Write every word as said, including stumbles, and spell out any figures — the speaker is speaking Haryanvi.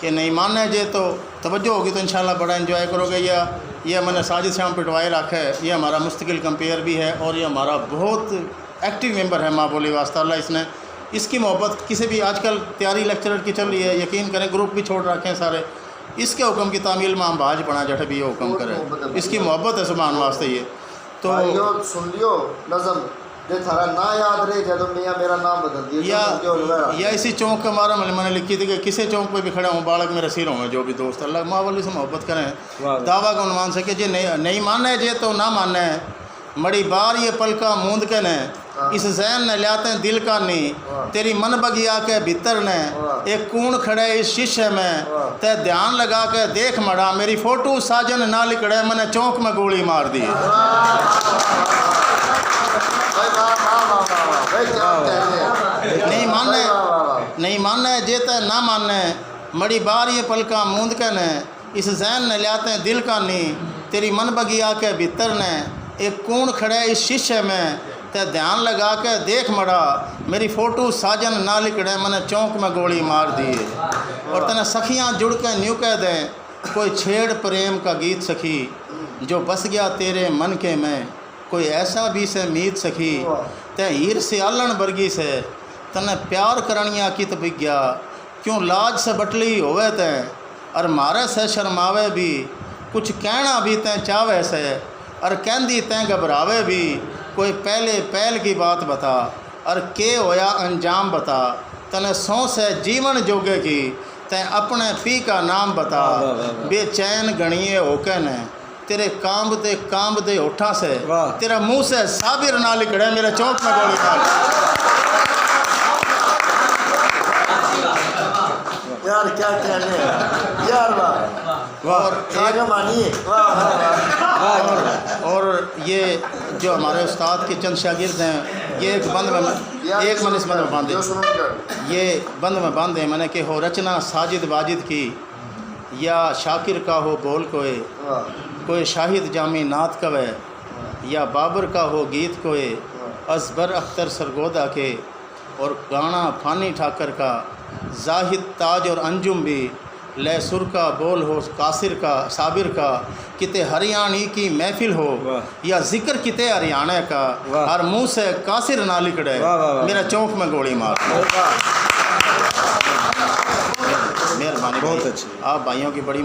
कि नहीं माने जे तो तवज्जो होगी तो इंशाल्लाह बड़ा एंजॉय करोगे। या ये मैंने साजिद श्याम पिटवाए रखा है, ये हमारा मुस्तकिल कंपेयर भी है और ये हमारा बहुत एक्टिव मेंबर है। माँ बोली वास्ता अल्लाह इसने, इसकी मोहब्बत किसी भी, आजकल तैयारी लेक्चरर की चल रही है, यकीन करें ग्रुप भी छोड़ रखे हैं सारे। इसके हुक्म की तामील में हम बाज बना जठ भी ये हुक्म बहुत करें, मोहब्बत है इसकी भाई। मोहब्बत है सुभान वास्ते ये। तो भाइयों, सुन लियो नज़म, जे थारा ना याद रहे, जब मियाँ मेरा नाम बदल दिया, या, तो जो लगा या इसी चौक के मारा मैंने, मैंने लिखी थी कि किसी चौक पे भी खड़ा हूँ, बालक मेरा सिर होवे, जो भी दोस्त अल्लाह माँ वाली से मोहब्बत करें। वाह, वाह। दावा का उन्वान से कि जे नहीं, नहीं माने जे तो ना माने, मड़ी बार ये पलका मूंद के ने, हाँ। इस जहन ने ल्याते दिल का नी, वाह। तेरी मन बगिया के भीतर ने, वाह। एक कूण खड़े इस शीशे में, वाह। ते ध्यान लगा के देख मड़ा, मेरी फोटो साजन ना लिकड़े, मने चौक में गोली मार दी। वाह, वाह, वाह, वाह। भाई, वाह, वाह, वाह, वाह, वाह। भाई, क्या वाह, वाह। कहने हैं। नहीं माने, वाह, वाह, वाह। नहीं माने, जे ते ना माने, मड़ी बार ये पलका मूंद के ने, इस जहन ने ल्याते दिल का नी, तेरी मन बगिया के भीतर ने, एक कूण खड़े इस शीशे में, ते ध्यान लगा के देख मड़ा, मेरी फोटो साजन ना लिकड़े, मने चौक में गोली मार दी। और तने सखियां जुड़ के न्यू कह दें, कोई छेड़ प्रेम का गीत सखी, जो बस गया तेरे मन के में, कोई ऐसा भी से मीत सखी, वाह। तै हीर से आलण बरगी से, तन्ने प्यार करणिया कित बिग्या, क्यों लाज से बटली होवे तै, अर म्हारे से शर्मावे भी, कुछ कहना भी तै चाहवे से, अर कहंदी तै घबरावे भी, कोई पहले पहल की बात बता, अर के होया अंजाम बता, तने सौं से जीवन जोगे की, तै अपने पी का नाम बता। वाह, वाह, वाह, वाह। बेचैन घणिए होके ने, तेरे कांबदे कांबदे होठां से, वाह। तेरा मुंह से साबिर ना लिकड़े, मेरे चौक में गोली मार। यार, क्या कहने हैं यार, वाह। वाह। और खाजा मानिए, वाह, वाह, वाह। और ये जो हमारे उस्ताद के चंद शागिर्द हैं, ये एक बंद में, यार, एक मन इस बंद में बांधे। जो सुनो यार। ये बंद में बांधे मैंने कि हो रचना साजिद वाजिद की, या शाकिर का हो बोल कोए, वाह। कोए शाहिद जामी नात कवे, वाह। या बाबर का हो गीत कोए, वाह। असबर अख्तर सरगोदा के, और गाना फानी ठाकर का, जाहिद ताज और अंजुम भी, लय सुर का बोल हो कासिर का, साबिर का, किते हरियाणी की महफिल हो, वाह। या जिक्र किते हरियाणा का, वाह। हर मुंह से कासिर ना लिकड़े, वाह, वाह, वाह। मेरा चौक में गोली मार। वाह। मेहरबानी बहुत भाई। अच्छी। आप भाइयों की बड़ी